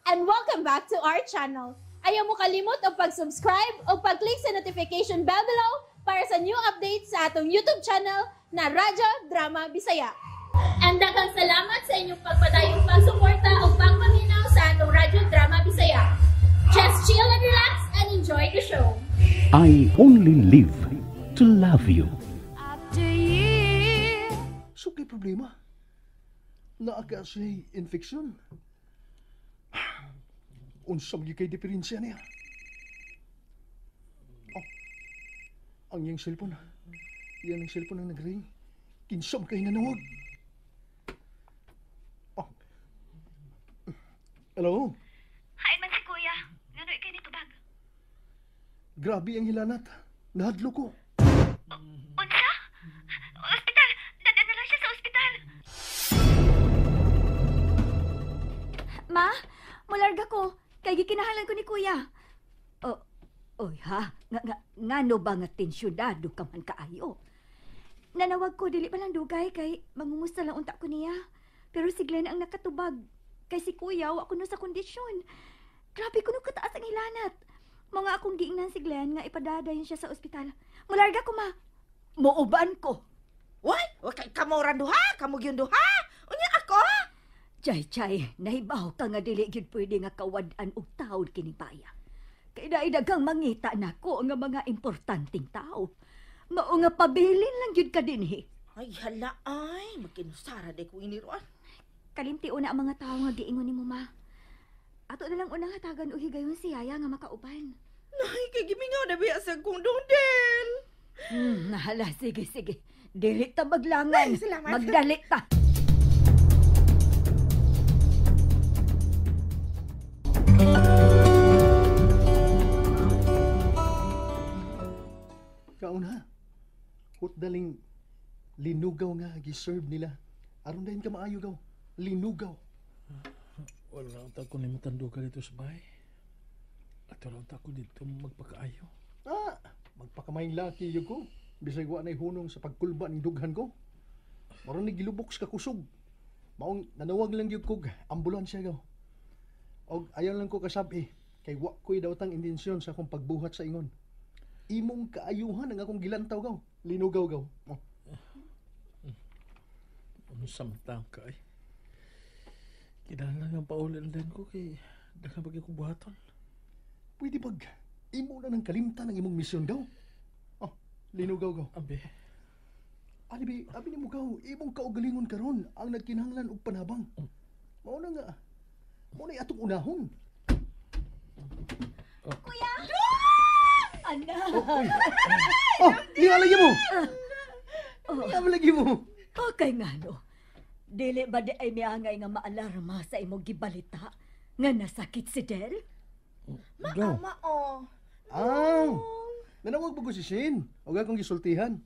And welcome back to our channel. Ayaw mo kalimot og pag-subscribe o pag-click sa notification bell below para sa new updates sa atong YouTube channel na Radyo Drama Bisaya. And daghang salamat sa inyong pagpadayong pagsuporta o pagpaminaw sa atong Radyo Drama Bisaya. Just chill and relax and enjoy the show. I only live to love you. After years. So kay problema. Naa ka siya infection. Unsa gyud kay diferensya niya? Oh, ang iyang cellphone. Iyan ang cellphone ang nag-ring. Kinsa man kay nanawag? Oh. Hello? Hain man si Kuya. Ngano ikay nitubag? Grabe ang hilanat. Nahadlo ko. Unsa? Ospital! Dada na lang siya sa ospital. Ma, mularga ko. Kay gikinahanglan ko ni Kuya. Oh, oy ha, nga, nga, ngano ba nga tensyonado ka man kaayo? Nanawag ko, dili pa lang dugay kay mangumusta lang unta ko niya. Pero si Glenn ang nakatubag. Kay si Kuya, wa kuno sa kondisyon. Grabe kuno kataas ang hilanat. Mga akong giingnan si Glenn nga ipadadayon siya sa ospital. Mularga ko, ma. Muuban ko. Why? Wa kay kamo ra duha, kamo gyud duha. Unya ako? Chay, chay, nahibaw ka nga dili gyud pwede nga kawad-an og taon kining baya. Kay naay daghang mangita nako nga mga importanteng tao. Mao nga pabilin lang gyud ka dinhi. Ay hala ay, magkinusara day ko iniruan. Kalimti una ang mga tao nga giingon nimo, ma. Ato na lang unang hatagan og higayon si Yaya nga makauban. Nay, kay gimingaw na biya sa kong dongdel. Hala, sige, sige. Dili ta maglangan. Ay, salamat. Magdali ta. Kauna, hutdaling linugaw nga giserve nila. Aron dahin ka maayo gaw. Linugaw. Wala lang ko ni matanduga dito sa bahay. At wala lang ko dito magpakaayo. Ah, magpakamayng laki yun ko. Bisag wa na'y hunong sa pagkulba ning dughan ko. Maron ni gilubok sa kakusog. Maong nanawag lang gyud kog ambulansya gaw. Og ayaw lang ko kasabi kay wa ko'y dawtang intensyon sa akong pagbuhat sa ingon. Imong kaayuhan ang akong gilantaw gaw. Linugaw gaw. Oh. Ano sa matang ka ay? Kinahanglan nga pauli din ko kay daghan bagay kong buhaton. Pwede bag imo na ng kalimtan ang imong misyon gaw? Oh, linugaw gaw. Abi, Abi, abi nimo gaw, imong kaugalingon karon ang nagkinahanglan og panabang. Mao na nga. Mao na atong unahon. Kuya! Anak! Oh, oy. Oh, niya lagi mo. Niya lagi mo. Okay nga no. Dili ba di ay miangay nga maalarma sa imong gibalita nga nasakit si Del? Gaw. Ama oh. Ah, nanawag ba ko si Shane? O akong gisultihan.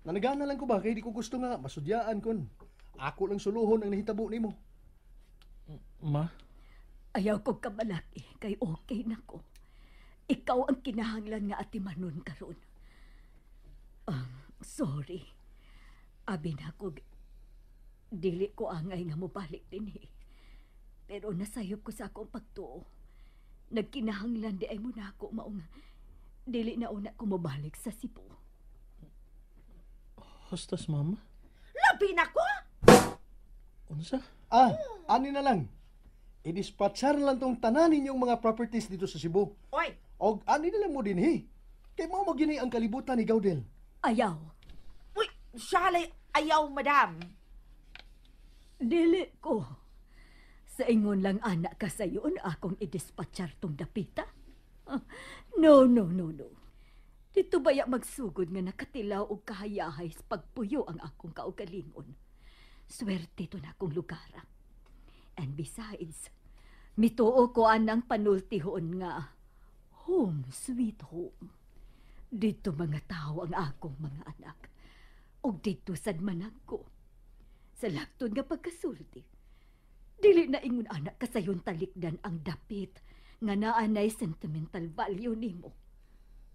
Nanagana lang ko ba kay di ko gusto nga masudyaan kon. Ako lang suluhon ang nahitabo nimo. Ma, Ayaw ko kamalaki kay okay na ko. Ikaw ang kinahanglan nga atimanon karon. Sorry. Abi na ko, dili ko angay nga mobalik dinhi. Pero nasayop ko sa akong pagtuo. Nagkinahanglan di ay mo na ako mao nga dili na una ko mobalik sa Cebu. Hostas mama. Labi na ko. Unsa? Ah, ani na lang. I-dispatchar na lang tong tanan ninyong mga properties dito sa Cebu. Oy, Og ani na lang mo dinhi. Kay mao mo gini ang kalibutan ni Gaudel. Ayaw. uy, siya ayaw madam. Dili ko. Sa ingon lang anak ka sayon akong idispatchar tong dapita. Ah, no, no, no, no. Dito baya magsugod nga nakatilaw og kahayahay sa pagpuyo ang akong kaugalingon. Swerte to na akong lugar. And besides, mituo ko anang panultihon nga home sweet home. Dito mga tao ang akong mga anak. Og dito sad manag ko. Sa laktod nga pagkasulti. Dili na ingon anak kasayon talikdan ang dapit nga naanay sentimental value nimo.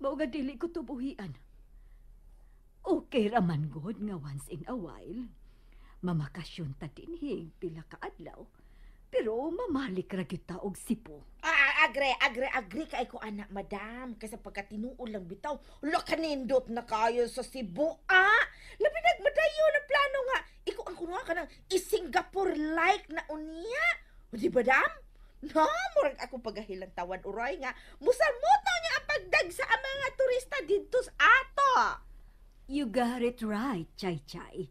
Mao nga dili ko tubuhian. Okay ra man gud nga once in a while. Mamakasyon ta dinhi pila ka adlaw. Pero Pero mamalik ra gyud ta og Cebu. Ah, agree kay ko anak, madam. Kasi pagkatinuod lang bitaw, lo kanindot na kayo sa Cebu, ah. Labi nagmadayo na plano nga. Iko ang kuno ka ng i-Singapore-like na unya. O, di ba, dam? No, murag ako pagahilang tawan uroy nga. Musamot na niya ang pagdag sa ang mga turista didto sa ato. You got it right, Chay Chay.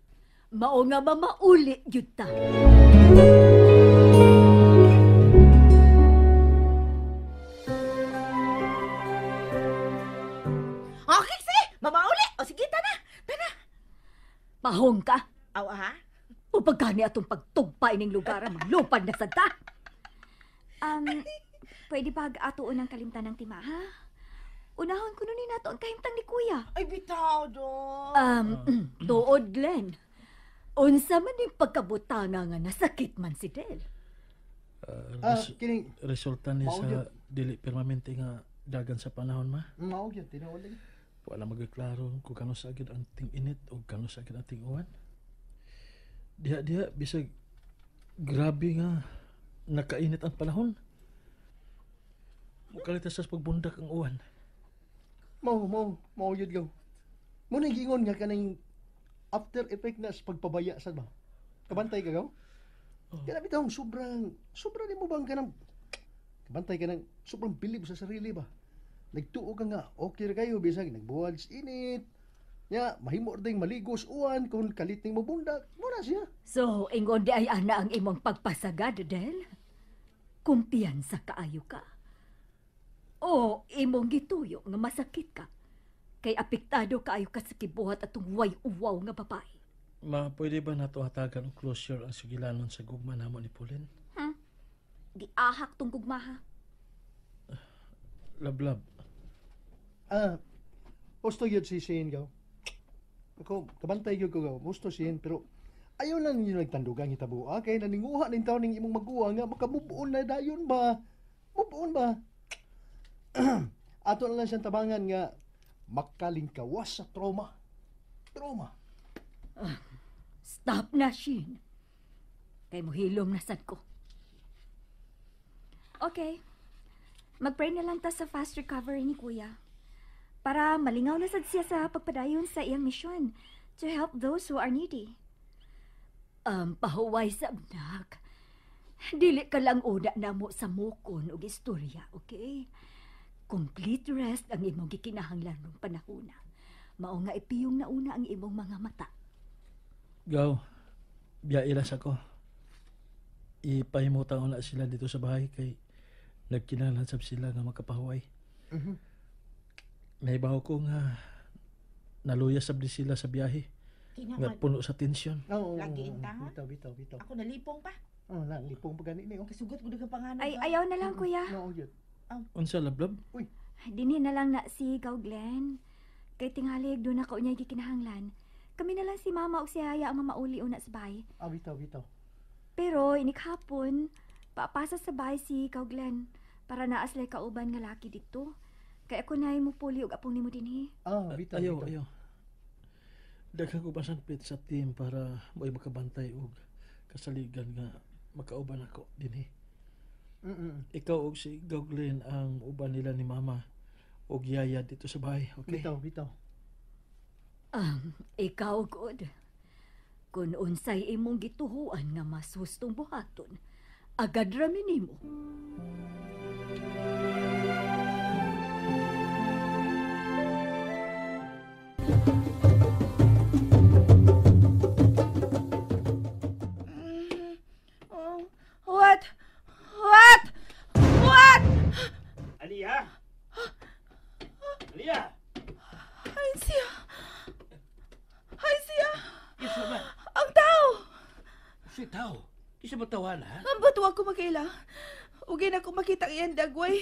Mao nga mamauli gyud ta. Okay, sige, mamauli. O sige, tana, tana. Pahong ka. Aw, ha? O pagkani atong pagtugpa ining lugar, maglupad na sad ta. Pwede ba atuon ang kalimtan ng tima, ha? Unahon ko nun ni nato ang kahimtang ni Kuya. Ay, bitaw, do. Tuod, Glenn. Unsa man ning pagkabutanga nga nasakit man si Del. Kining Resulta ni Mao sa gyud. dili permanente nga dagan sa panahon, ma. Mao gyud tinuod lagi. Wala magklaro kung kano sa gyud ang ting-init o kano sa gyud ang ting-uwan. Diha-diha bisag grabe nga nakainit ang panahon. Mukalita sa pagbundak ang uwan. Mao gyud gaw. Mo nang giingon nga kaning after effect na sa pagpabaya sa ba. Kabantay ka gaw? Kana bitaw sobrang sobra nimo bang kanang kabantay ka nang sobrang bilib sa sarili ba. Nagtuo ka nga okay ra kayo bisag nagbuwad sa init. Nya mahimo ra ding maligos uwan kung kalit ning mobundak. Mo na siya. So, ingon di ay ana ang imong pagpasagad, Del. Kumpiyansa kaayo ka. O imong gituyo nga masakit ka. Kay apektado kaayo ka sa kibuhat atong way uwaw nga babae. Ma, pwede ba nato hatagan og closure ang sugilanon sa gugma namo ni Pauline? Giahak tong gugma, ha? Lablab. Gusto gyud si Shane gaw. Ako, kabantay gyud ko gaw. Gusto si Shane, pero ayaw lang ninyo nagtandugang hitabo. Kay naninguha ning taon ning imong maguwa nga makamubuon na dayon ba? Mubuon ba? Ato na lang siyang tabangan nga makalingkawas sa trauma. Trauma. Stop na, Shin. Kay muhilom na sad ko. Okay. Mag-pray na lang ta sa fast recovery ni Kuya. Para malingaw na sad siya sa pagpadayon sa iyang misyon to help those who are needy. Pahuway sa abnak. Dili ka lang una namo sa mukon og istorya, okay? Complete rest ang imong gikinahanglan nung panahona. Mao nga ipiyong na una ang imong mga mata. Gaw, biya ilas ako. Ipahimutan ko na sila dito sa bahay kay nagkinahanglan sab sila nga makapahuway. Nahibaw ko nga naluya sab di sila sa biyahe. Nga puno sa tensyon. Oo, Lagi inta, ha? Bitaw. Ako nalipong pa. Oh, nalipong pa gani ni oh. Kasugot ko kang panganod. Ay, ayaw na lang, Kuya. No, yun. Unsa lablab? Uy. Dinhi na lang na si Gaw Glenn. Kay tingalig doon ako unyay gikinahanglan. Kami na lang si Mama o si Yaya ang mamauli una sa bahay. Bitaw. Pero inikhapon, paapasa sa bahay si Gaw Glenn para naaslay kauban nga laki dito. Kay ako na mo puli og apong nimo dinhi. Bitaw, Ayaw, bitaw. ayaw. Daghan ko pasangpit sa team para mo'y makabantay og kasaligan nga makauban ako dinhi. Ikaw og si Gaw Glenn ang uban nila ni Mama og Yaya dito sa bahay, okay? Bitaw. Ikaw, God. Kung unsay imong gituhuan nga mas hustong buhaton, agad rami nimo. Oh, what? What? What? Aliyah! Aliyah! Ay siya. Ay siya. Isa ba? Ang tao. Si tao. Isa ba tawana, ha? Ang bato ako makaila. Ugay na ko makita ang iyang dagway.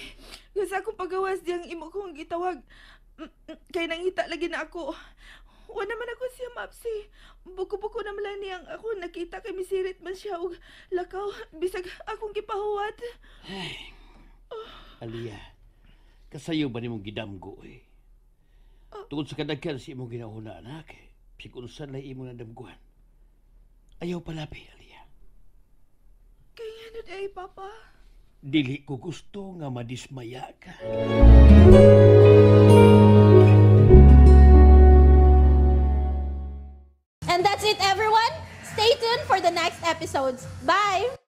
Kasi akong pagawas diyang imo kong gitawag. Kay nangita lagi na ako. Wa naman ako siya mapsi. Buko-buko naman lang niyang ako nakita kay misirit man siya og lakaw bisag akong gipahuwat. Ay, Aliyah, kasayo ba nimong gidamgo eh? Tungod sa kadaghan sa imong ginauna, anak, bisag unsa lay imong nadamguhan. Ayaw palabi, Aliyah. Kay nga Ngano di ay, Papa? Dili ko gusto nga madismaya ka. And that's it, everyone. Stay tuned for the next episodes. Bye!